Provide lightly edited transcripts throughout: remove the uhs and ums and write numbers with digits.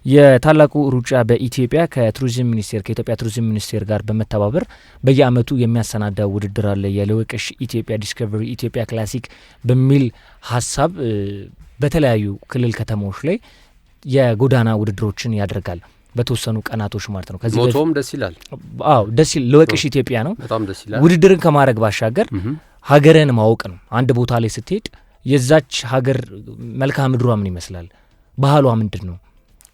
የታላቁ ሩጫ በኢትዮጵያ ከቱሪዝም ሚኒስቴር፣ ከኢትዮጵያ ቱሪዝም ሚኒስቴር ጋር በመተባበር በየአመቱ የሚያሰናዳው ውድድር አለ። የልወቅሽ ኢትዮጵያ Discovery ኢትዮጵያ Classic በሚል ሀሳብ በተለያዩ ክልል ከተማዎች ላይ የጎዳና ውድድሮችን ያደርጋል። በተወሰኑ ቀናቶች ማለት ነው። ከዚህ motto ም ደስ ይላል። አዎ፣ ደስ ይላል። ልወቅሽ ኢትዮጵያ ነው። በጣም ደስ ይላል። ውድድርን ከማድረግ ባሻገር ሀገርን ማወቅ ነው። አንድ ቦታ ላይ ስትሄድ የዛች ሀገር መልክዓ ምድሯ ምን ይመስላል፣ ባህሏ ምንድን ነው፣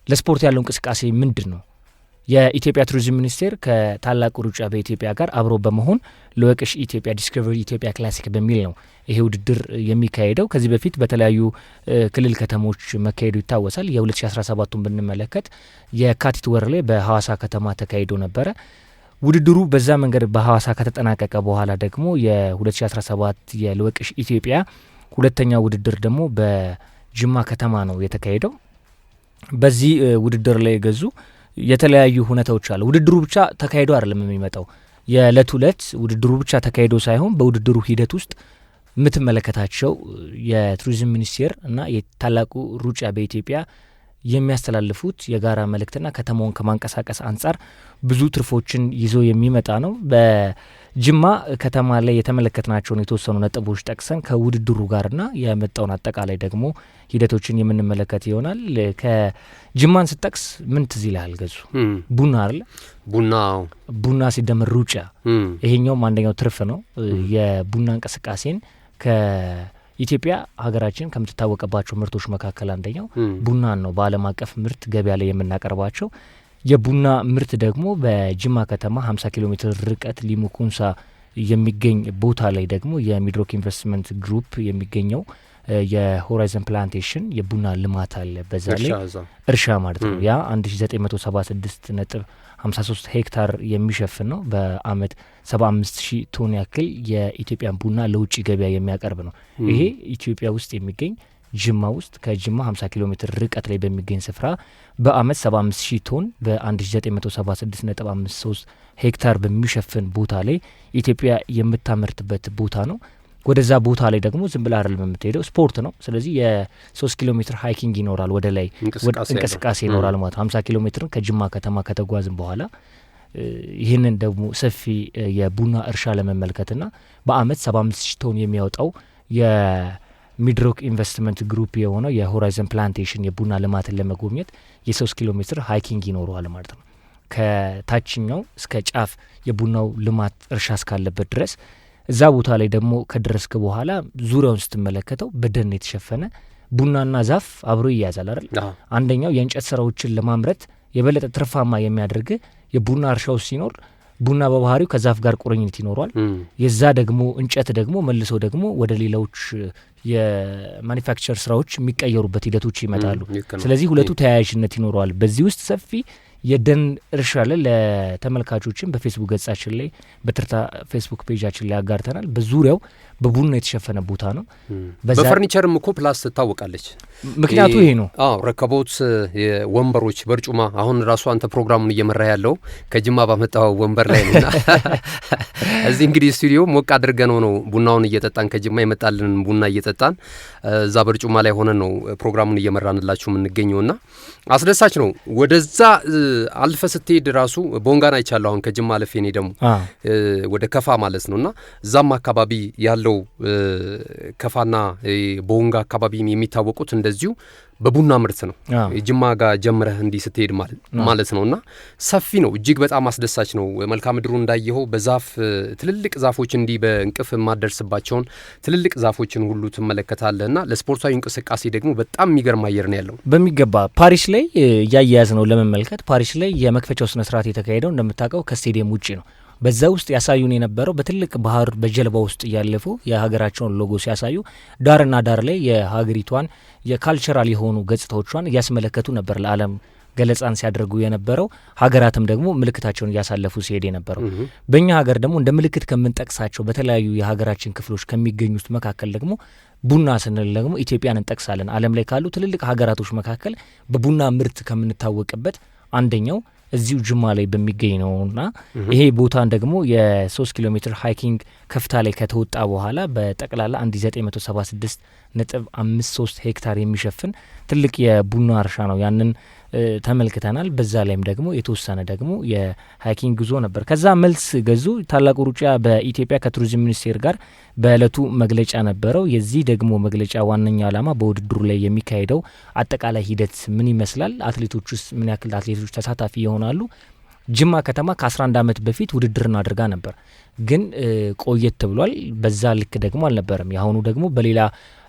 ለስፖርት ያለው እንቅስቃሴ ምንድን ነው? የኢትዮጵያ ቱሪዝም ሚኒስቴር ከታላቁ ሩጫ በኢትዮጵያ ጋር አብሮ በመሆን ልወቅሽ ኢትዮጵያ Discovery ኢትዮጵያ Classic በሚል ነው ይሄ ውድድር የሚካሄደው። ከዚህ በፊት በተለያዩ ክልል ከተሞች መካሄዱ ይታወሳል። የ2017ቱን ብንመለከት የካቲት ወር ላይ በሐዋሳ ከተማ ተካሂዶ ነበረ። ውድድሩ በዛ መንገድ በሐዋሳ ከተጠናቀቀ በኋላ ደግሞ የ2017 የልወቅሽ ኢትዮጵያ ሁለተኛ ውድድር ደግሞ በጅማ ከተማ ነው የተካሄደው። በዚህ ውድድር ላይ የገዙ የተለያዩ ሁኔታዎች አሉ። ውድድሩ ብቻ ተካሂዶ አይደለም የሚመጣው። የእለት ዕለት ውድድሩ ብቻ ተካሂዶ ሳይሆን በውድድሩ ሂደት ውስጥ የምትመለከታቸው የቱሪዝም ሚኒስቴር እና የታላቁ ሩጫ በኢትዮጵያ የሚያስተላልፉት የጋራ መልእክትና ከተማውን ከማንቀሳቀስ አንጻር ብዙ ትርፎችን ይዞ የሚመጣ ነው። በጅማ ከተማ ላይ የተመለከትናቸውን የተወሰኑ ነጥቦች ጠቅሰን ከውድድሩ ጋርና የመጣውን አጠቃላይ ደግሞ ሂደቶችን የምንመለከት ይሆናል። ከጅማን ስጠቅስ ምን ትዝ ይልሃል ገዙ? ቡና አይደለ? ቡና። ቡና ሲደመር ሩጫ፣ ይሄኛውም አንደኛው ትርፍ ነው። የቡና እንቅስቃሴን ከኢትዮጵያ ሀገራችን ከምትታወቅባቸው ምርቶች መካከል አንደኛው ቡናን ነው። በዓለም አቀፍ ምርት ገበያ ላይ የምናቀርባቸው የቡና ምርት ደግሞ በጅማ ከተማ 50 ኪሎ ሜትር ርቀት ሊሙ ኩንሳ የሚገኝ ቦታ ላይ ደግሞ የሚድሮክ ኢንቨስትመንት ግሩፕ የሚገኘው የሆራይዘን Plantation የቡና ልማት አለ። በዛ ላይ እርሻ ማለት ነው። ያ 1976.53 ሄክታር የሚሸፍን ነው። በአመት 75 ሺህ ቶን ያክል የኢትዮጵያን ቡና ለውጭ ገበያ የሚያቀርብ ነው። ይሄ ኢትዮጵያ ውስጥ የሚገኝ ጅማ ውስጥ ከጅማ 50 ኪሎ ሜትር ርቀት ላይ በሚገኝ ስፍራ በአመት 75 ሺህ ቶን በ1976.53 ሄክታር በሚሸፍን ቦታ ላይ ኢትዮጵያ የምታመርትበት ቦታ ነው። ወደዛ ቦታ ላይ ደግሞ ዝም ብለህ አይደለም የምትሄደው፣ ስፖርት ነው። ስለዚህ የ3 ኪሎ ሜትር hiking ይኖራል፣ ወደ ላይ እንቅስቃሴ ይኖራል ማለት ነው። 50 ኪሎ ሜትርን ከጅማ ከተማ ከተጓዝን በኋላ ይህንን ደግሞ ሰፊ የቡና እርሻ ለመመልከትና በአመት 75 ሺህ ቶን የሚያወጣው የሚድሮክ ኢንቨስትመንት ግሩፕ የሆነው የሆራይዘን Plantation የቡና ልማትን ለመጎብኘት የ3 ኪሎ ሜትር hiking ይኖረዋል ማለት ነው። ከታችኛው እስከ ጫፍ የቡናው ልማት እርሻ እስካለበት ድረስ እዛ ቦታ ላይ ደግሞ ከደረስክ በኋላ ዙሪያውን ስትመለከተው በደን የተሸፈነ ቡናና ዛፍ አብሮ ይያዛል አይደል? አንደኛው የእንጨት ስራዎችን ለማምረት የበለጠ ትርፋማ የሚያደርግ የቡና እርሻው ሲኖር ቡና በባህሪው ከዛፍ ጋር ቁርኝት ይኖረዋል። የዛ ደግሞ እንጨት ደግሞ መልሶ ደግሞ ወደ ሌሎች የ manufacture ስራዎች የሚቀየሩበት ሂደቶች ይመጣሉ። ስለዚህ ሁለቱ ተያያዥነት ይኖረዋል። በዚህ ውስጥ ሰፊ የደን እርሻ አለ። ለተመልካቾችም በፌስቡክ ገጻችን ላይ፣ በትርታ ፌስቡክ page ኣችን ላይ አጋርተናል። በዙሪያው በቡና የተሸፈነ ቦታ ነው። በፈርኒቸርም እኮ plus ትታወቃለች። ምክንያቱ ይሄ ነው። አዎ፣ ረከቦት፣ ወንበሮች፣ በርጩማ፣ አሁን ራሱ አንተ ፕሮግራሙን እየመራ ያለው ከጅማ ባመጣው ወንበር ላይ ነውና እዚህ እንግዲህ ስቱዲዮ ሞቅ አድርገነው ነው ቡናውን እየጠጣን፣ ከጅማ የመጣልን ቡና እየጠጣን እዛ በርጩማ ላይ ሆነን ነው ፕሮግራሙን እየመራንላችሁ የምንገኘውና አስደሳች ነው። ወደዛ አልፈ ስትሄድ ራሱ ቦንጋን አይቻለሁ። አሁን ከጅማ አልፌ እኔ ደግሞ ወደ ከፋ ማለት ነውና እዛም አካባቢ ያለው ከፋና ቦንጋ አካባቢ የሚታወቁት እንደዚሁ በቡና ምርት ነው። ጅማ ጋር ጀምረህ እንዲህ ስትሄድ ማለት ነውና ሰፊ ነው። እጅግ በጣም አስደሳች ነው። መልክዓ ምድሩ እንዳየኸው በዛፍ ትልልቅ ዛፎች እንዲህ በእንቅፍ የማደርስባቸውን ትልልቅ ዛፎችን ሁሉ ትመለከታለህና ለስፖርታዊ እንቅስቃሴ ደግሞ በጣም የሚገርም አየር ነው ያለው። በሚገባ ፓሪስ ላይ እያያያዝ ነው ለመመልከት፣ ፓሪስ ላይ የመክፈቻው ስነ ስርዓት የተካሄደው እንደምታውቀው ከስቴዲየም ውጭ ነው። በዛ ውስጥ ያሳዩን የነበረው በትልቅ ባህር በጀልባ ውስጥ እያለፉ የሀገራቸውን ሎጎ ሲያሳዩ ዳርና ዳር ላይ የሀገሪቷን የ cultural የሆኑ ገጽታዎቿን እያስመለከቱ ነበር ለዓለም ገለጻን ሲያደርጉ የነበረው። ሀገራትም ደግሞ ምልክታቸውን እያሳለፉ ሲሄድ የነበረው። በእኛ ሀገር ደግሞ እንደ ምልክት ከምንጠቅሳቸው በተለያዩ የሀገራችን ክፍሎች ከሚገኙት መካከል ደግሞ ቡና ስንል ደግሞ ኢትዮጵያን እንጠቅሳለን። ዓለም ላይ ካሉ ትልልቅ ሀገራቶች መካከል በቡና ምርት ከምንታወቅበት አንደኛው እዚሁ ጅማ ላይ በሚገኝ ነውና ይሄ ቦታን ደግሞ የ3 ኪሎ ሜትር hiking ከፍታ ላይ ከተወጣ በኋላ በጠቅላላ 1976.53 ሄክታር የሚሸፍን ትልቅ የቡና እርሻ ነው። ያንን ተመልክተናል። በዛ ላይም ደግሞ የተወሰነ ደግሞ የ hiking ጉዞ ነበር። ከዛ መልስ ገዙ ታላቁ ሩጫ በኢትዮጵያ ከቱሪዝም ሚኒስቴር ጋር በእለቱ መግለጫ ነበረው። የዚህ ደግሞ መግለጫ ዋነኛው ዓላማ በውድድሩ ላይ የሚካሄደው አጠቃላይ ሂደት ምን ይመስላል፣ አትሌቶች ውስጥ ምን ያክል አትሌቶች ተሳታፊ ይሆናሉ። ጅማ ከተማ ከ11 ዓመት በፊት ውድድርን አድርጋ ነበር፣ ግን ቆየት ብሏል። በዛ ልክ ደግሞ አልነበረም። የአሁኑ ደግሞ በሌላ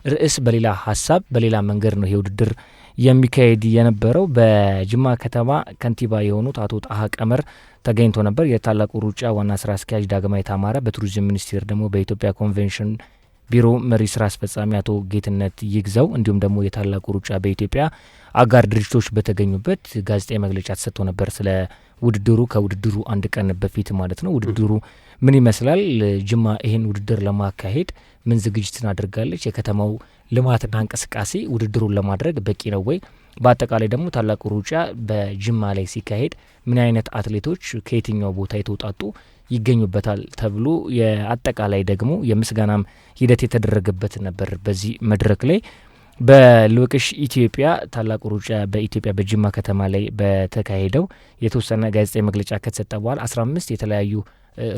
ርዕስ፣ በሌላ ሀሳብ፣ በሌላ መንገድ ነው ይሄ ውድድር የሚካሄድ የነበረው። በጅማ ከተማ ከንቲባ የሆኑት አቶ ጣሃ ቀመር ተገኝቶ ነበር። የታላቁ ሩጫ ዋና ስራ አስኪያጅ ዳግማዊት አማረ፣ በቱሪዝም ሚኒስቴር ደግሞ በኢትዮጵያ ኮንቬንሽን ቢሮ መሪ ስራ አስፈጻሚ አቶ ጌትነት ይግዛው እንዲሁም ደግሞ የታላቁ ሩጫ በኢትዮጵያ አጋር ድርጅቶች በተገኙበት ጋዜጣዊ መግለጫ ተሰጥቶ ነበር ስለ ውድድሩ፣ ከውድድሩ አንድ ቀን በፊት ማለት ነው። ውድድሩ ምን ይመስላል? ጅማ ይህን ውድድር ለማካሄድ ምን ዝግጅትን አድርጋለች? የከተማው ልማትና እንቅስቃሴ ውድድሩን ለማድረግ በቂ ነው ወይ? በአጠቃላይ ደግሞ ታላቁ ሩጫ በጅማ ላይ ሲካሄድ ምን አይነት አትሌቶች ከየትኛው ቦታ የተውጣጡ ይገኙበታል ተብሎ የአጠቃላይ ደግሞ የምስጋናም ሂደት የተደረገበት ነበር። በዚህ መድረክ ላይ በልወቅሽ ኢትዮጵያ ታላቁ ሩጫ በኢትዮጵያ በጅማ ከተማ ላይ በተካሄደው የተወሰነ ጋዜጣዊ መግለጫ ከተሰጠ በኋላ 15 የተለያዩ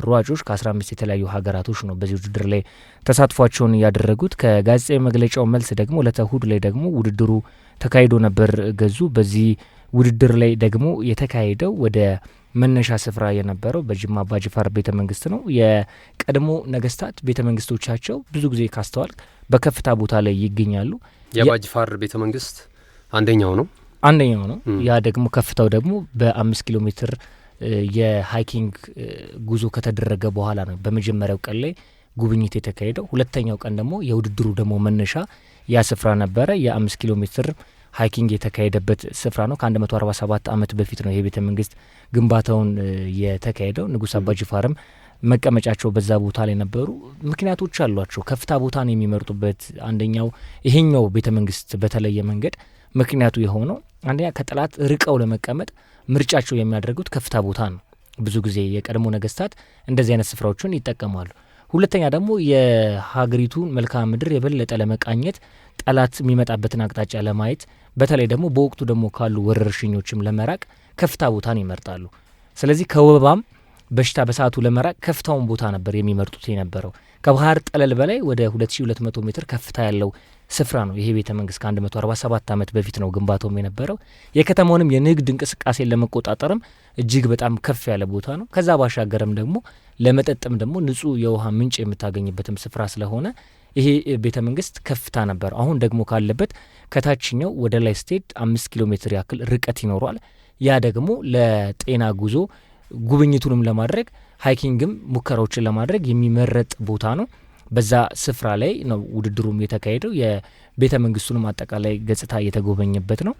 ሯጮች ከ15 የተለያዩ ሀገራቶች ነው በዚህ ውድድር ላይ ተሳትፏቸውን ያደረጉት። ከጋዜጣዊ መግለጫው መልስ ደግሞ ዕለተ እሁድ ላይ ደግሞ ውድድሩ ተካሂዶ ነበር ገዙ። በዚህ ውድድር ላይ ደግሞ የተካሄደው ወደ መነሻ ስፍራ የነበረው በጅማ አባጅፋር ቤተ መንግስት ነው። የቀድሞ ነገስታት ቤተ መንግስቶቻቸው ብዙ ጊዜ ካስተዋል በከፍታ ቦታ ላይ ይገኛሉ። የአባጅፋር ቤተ መንግስት አንደኛው ነው አንደኛው ነው። ያ ደግሞ ከፍታው ደግሞ በ5 ኪሎ ሜትር የ hiking ጉዞ ከተደረገ በኋላ ነው በመጀመሪያው ቀን ላይ ጉብኝት የተካሄደው። ሁለተኛው ቀን ደግሞ የውድድሩ ደግሞ መነሻ ያ ስፍራ ነበረ። የ5 ኪሎ ሜትር hiking የተካሄደበት ስፍራ ነው። ከ147 ዓመት በፊት ነው የቤተ መንግስት ግንባታውን የተካሄደው። ንጉስ አባጅፋርም መቀመጫቸው በዛ ቦታ ላይ ነበሩ። ምክንያቶች አሏቸው። ከፍታ ቦታን የሚመርጡበት አንደኛው ይሄኛው ቤተ መንግስት በተለየ መንገድ ምክንያቱ የሆነው አንደኛ ከጠላት ርቀው ለመቀመጥ ምርጫቸው የሚያደርጉት ከፍታ ቦታ ነው። ብዙ ጊዜ የቀድሞ ነገስታት እንደዚህ አይነት ስፍራዎችን ይጠቀማሉ። ሁለተኛ ደግሞ የሀገሪቱን መልክዓ ምድር የበለጠ ለመቃኘት፣ ጠላት የሚመጣበትን አቅጣጫ ለማየት፣ በተለይ ደግሞ በወቅቱ ደግሞ ካሉ ወረርሽኞችም ለመራቅ ከፍታ ቦታን ይመርጣሉ። ስለዚህ ከወባም በሽታ በሰዓቱ ለመራቅ ከፍታውን ቦታ ነበር የሚመርጡት የነበረው። ከባህር ጠለል በላይ ወደ 2200 ሜትር ከፍታ ያለው ስፍራ ነው ይሄ ቤተ መንግስት። ከ147 ዓመት በፊት ነው ግንባታውም የነበረው። የከተማውንም የንግድ እንቅስቃሴን ለመቆጣጠርም እጅግ በጣም ከፍ ያለ ቦታ ነው። ከዛ ባሻገርም ደግሞ ለመጠጥም ደግሞ ንጹህ የውሃ ምንጭ የምታገኝበትም ስፍራ ስለሆነ ይሄ ቤተ መንግስት ከፍታ ነበር። አሁን ደግሞ ካለበት ከታችኛው ወደ ላይ ስትሄድ 5 ኪሎ ሜትር ያክል ርቀት ይኖረዋል። ያ ደግሞ ለጤና ጉዞ ጉብኝቱንም ለማድረግ hiking ም ሙከራዎችን ለማድረግ የሚመረጥ ቦታ ነው። በዛ ስፍራ ላይ ነው ውድድሩም የተካሄደው። የቤተ መንግስቱንም አጠቃላይ ገጽታ እየተጎበኘበት ነው።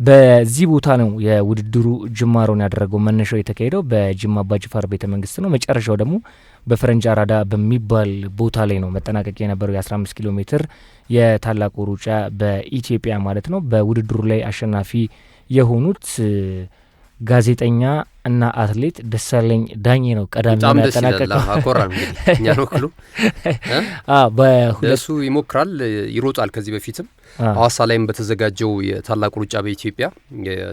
በዚህ ቦታ ነው የውድድሩ ጅማሮን ያደረገው። መነሻው የተካሄደው በጅማ አባጅፋር ቤተ መንግስት ነው። መጨረሻው ደግሞ በፈረንጅ አራዳ በሚባል ቦታ ላይ ነው መጠናቀቅ የነበረው የ15 ኪሎ ሜትር የታላቁ ሩጫ በኢትዮጵያ ማለት ነው። በውድድሩ ላይ አሸናፊ የሆኑት ጋዜጠኛ እና አትሌት ደሳለኝ ዳኜ ነው ቀዳሚ ያጠናቀቀው። አኮራን እንግዲህ እኛን ወክሎ እሱ ይሞክራል፣ ይሮጣል። ከዚህ በፊትም ሐዋሳ ላይም በተዘጋጀው የታላቁ ሩጫ በኢትዮጵያ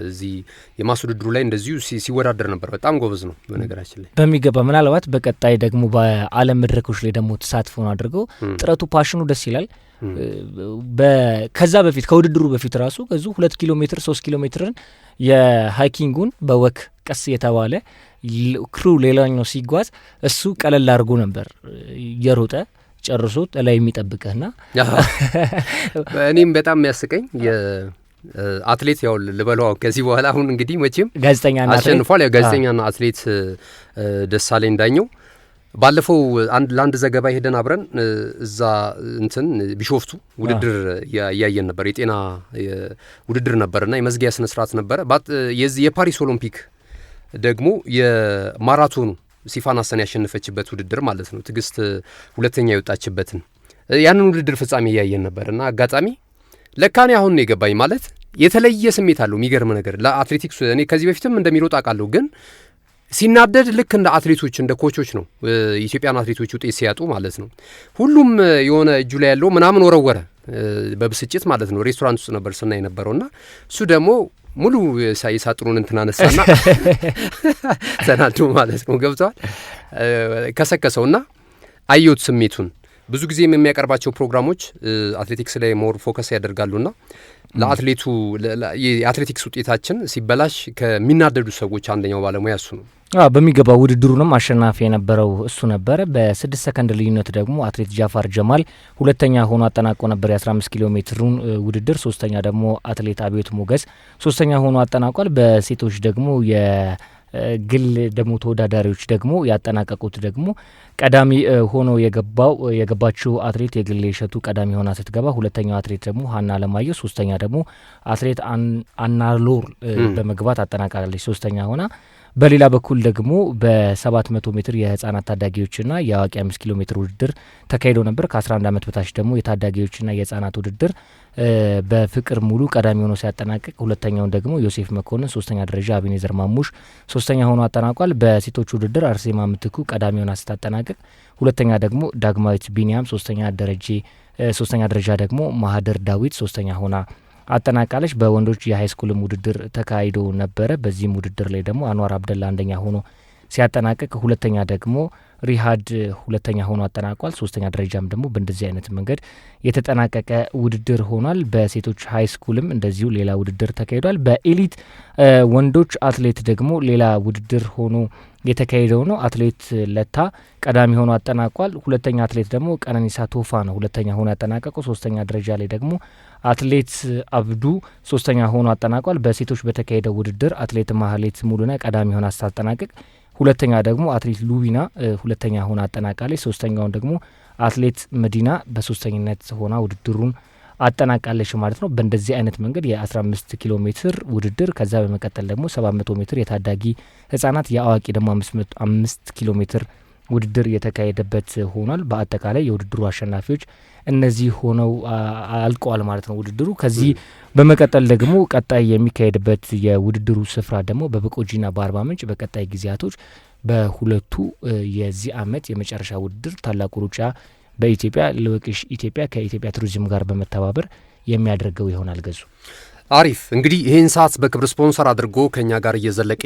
እዚህ የ mass ውድድሩ ላይ እንደዚሁ ሲወዳደር ነበር። በጣም ጎበዝ ነው በነገራችን ላይ። በሚገባ ምናልባት በቀጣይ ደግሞ በዓለም መድረኮች ላይ ደግሞ ተሳትፎን አድርገው ጥረቱ passion ኑ ደስ ይላል። ከዛ በፊት ከውድድሩ በፊት ራሱ ከዙ 2 ኪሎ ሜትር 3 ኪሎ ሜትርን የ hiking ኡን በ walk ቀስ የተባለ crew ሌላኛው ሲጓዝ እሱ ቀለል አድርጎ ነበር እየሮጠ ጨርሶ ላይ የሚጠብቅህና እኔም በጣም የሚያስቀኝ አትሌት ያው ልበለው ከዚህ በኋላ አሁን እንግዲህ መቼም ጋዜጠኛና አሸንፏል። ያው ጋዜጠኛና አትሌት ደሳለኝ ዳኘው ባለፈው አንድ ለአንድ ዘገባ ሄደን አብረን እዛ እንትን ቢሾፍቱ ውድድር እያየን ነበር። የጤና ውድድር ነበርና የመዝጊያ ስነ ስርዓት ነበረ። የዚህ የፓሪስ ኦሎምፒክ ደግሞ የማራቶኑ ሲፋን ሀሰን ያሸነፈችበት ውድድር ማለት ነው። ትዕግስት ሁለተኛ የወጣችበትን ያንን ውድድር ፍጻሜ እያየን ነበርና አጋጣሚ ለካ እኔ አሁን ነው የገባኝ፣ ማለት የተለየ ስሜት አለው። የሚገርም ነገር ለአትሌቲክስ እኔ ከዚህ በፊትም እንደሚሮጥ አውቃለሁ፣ ግን ሲናደድ ልክ እንደ አትሌቶች እንደ coach ኦች ነው። የኢትዮጵያን አትሌቶች ውጤት ሲያጡ ማለት ነው። ሁሉም የሆነ እጁ ላይ ያለው ምናምን ወረወረ በብስጭት ማለት ነው። ሬስቶራንት ውስጥ ነበር ስናይ የነበረውና እሱ ደግሞ ሙሉ የሳጥኑን እንትን አነሳና ተናዶ ማለት ነው፣ ገብተዋል ከሰከሰውና አየሁት ስሜቱን። ብዙ ጊዜም የሚያቀርባቸው ፕሮግራሞች አትሌቲክስ ላይ more focus ያደርጋሉና ለአትሌቱ የአትሌቲክስ ውጤታችን ሲበላሽ ከሚናደዱ ሰዎች አንደኛው ባለሙያ እሱ ነው። በሚገባ ውድድሩንም አሸናፊ የነበረው እሱ ነበረ። በ6 ሰከንድ ልዩነት ደግሞ አትሌት ጃፋር ጀማል ሁለተኛ ሆኖ አጠናቆ ነበር የ15 ኪሎ ሜትሩን ውድድር። ሶስተኛ ደግሞ አትሌት አብዮት ሞገስ ሶስተኛ ሆኖ አጠናቋል። በሴቶች ደግሞ የግል ደግሞ ተወዳዳሪዎች ደግሞ ያጠናቀቁት ደግሞ ቀዳሚ ሆኖ የገባችው አትሌት የግሌ እሸቱ ቀዳሚ ሆና ስትገባ፣ ሁለተኛው አትሌት ደግሞ ሀና አለማየሁ፣ ሶስተኛ ደግሞ አትሌት አናሎር በመግባት አጠናቃለች ሶስተኛ ሆና። በሌላ በኩል ደግሞ በ700 ሜትር የህጻናት ታዳጊዎችና የአዋቂ 5 ኪሎ ሜትር ውድድር ተካሂዶ ነበር። ከ11 ዓመት በታች ደግሞ የታዳጊዎችና የህጻናት ውድድር በፍቅር ሙሉ ቀዳሚ ሆኖ ሲያጠናቅቅ፣ ሁለተኛውን ደግሞ ዮሴፍ መኮንን፣ ሶስተኛ ደረጃ አቤኔዘር ማሙሽ ሶስተኛ ሆኖ አጠናቋል። በሴቶች ውድድር አርሴማ ምትኩ ቀዳሚ ሆና ስታጠናቅቅ፣ ሁለተኛ ደግሞ ዳግማዊት ቢኒያም፣ ሶስተኛ ደረጃ ደግሞ ማህደር ዳዊት ሶስተኛ ሆና አጠናቃለች። በወንዶች የ high school ም ውድድር ተካሂዶ ነበረ። በዚህም ውድድር ላይ ደግሞ አንዋር አብደላ አንደኛ ሆኖ ሲያጠናቅቅ፣ ሁለተኛ ደግሞ ሪሃድ ሁለተኛ ሆኖ አጠናቋል። ሶስተኛ ደረጃም ደግሞ በእንደዚህ አይነት መንገድ የተጠናቀቀ ውድድር ሆኗል። በሴቶች high school ም እንደዚሁ ሌላ ውድድር ተካሂዷል። በ elite ወንዶች አትሌት ደግሞ ሌላ ውድድር ሆኖ የተካሄደው ነው። አትሌት ለታ ቀዳሚ ሆኖ አጠናቋል። ሁለተኛ አትሌት ደግሞ ቀነኒሳ ቶፋ ነው ሁለተኛ ሆኖ ያጠናቀቀው። ሶስተኛ ደረጃ ላይ ደግሞ አትሌት አብዱ ሶስተኛ ሆኖ አጠናቋል። በሴቶች በተካሄደው ውድድር አትሌት ማህሌት ሙሉነ ቀዳሚ ሆና ስታጠናቅቅ፣ ሁለተኛ ደግሞ አትሌት ሉቢና ሁለተኛ ሆና አጠናቃለች። ሶስተኛውን ደግሞ አትሌት መዲና በሶስተኝነት ሆና ውድድሩን አጠናቃለች ማለት ነው። በእንደዚህ አይነት መንገድ የ15 ኪሎ ሜትር ውድድር፣ ከዛ በመቀጠል ደግሞ 700 ሜትር የታዳጊ ህጻናት፣ የአዋቂ ደግሞ 5 ኪሎ ሜትር ውድድር የተካሄደበት ሆኗል። በአጠቃላይ የውድድሩ አሸናፊዎች እነዚህ ሆነው አልቀዋል ማለት ነው ውድድሩ። ከዚህ በመቀጠል ደግሞ ቀጣይ የሚካሄድበት የውድድሩ ስፍራ ደግሞ በበቆጂና በአርባ ምንጭ በቀጣይ ጊዜያቶች በሁለቱ የዚህ አመት የመጨረሻ ውድድር ታላቁ ሩጫ በኢትዮጵያ ልወቅሽ ኢትዮጵያ ከኢትዮጵያ ቱሪዝም ጋር በመተባበር የሚያደርገው ይሆናል። ገዙ። አሪፍ። እንግዲህ ይህን ሰዓት በክብር ስፖንሰር አድርጎ ከእኛ ጋር እየዘለቀ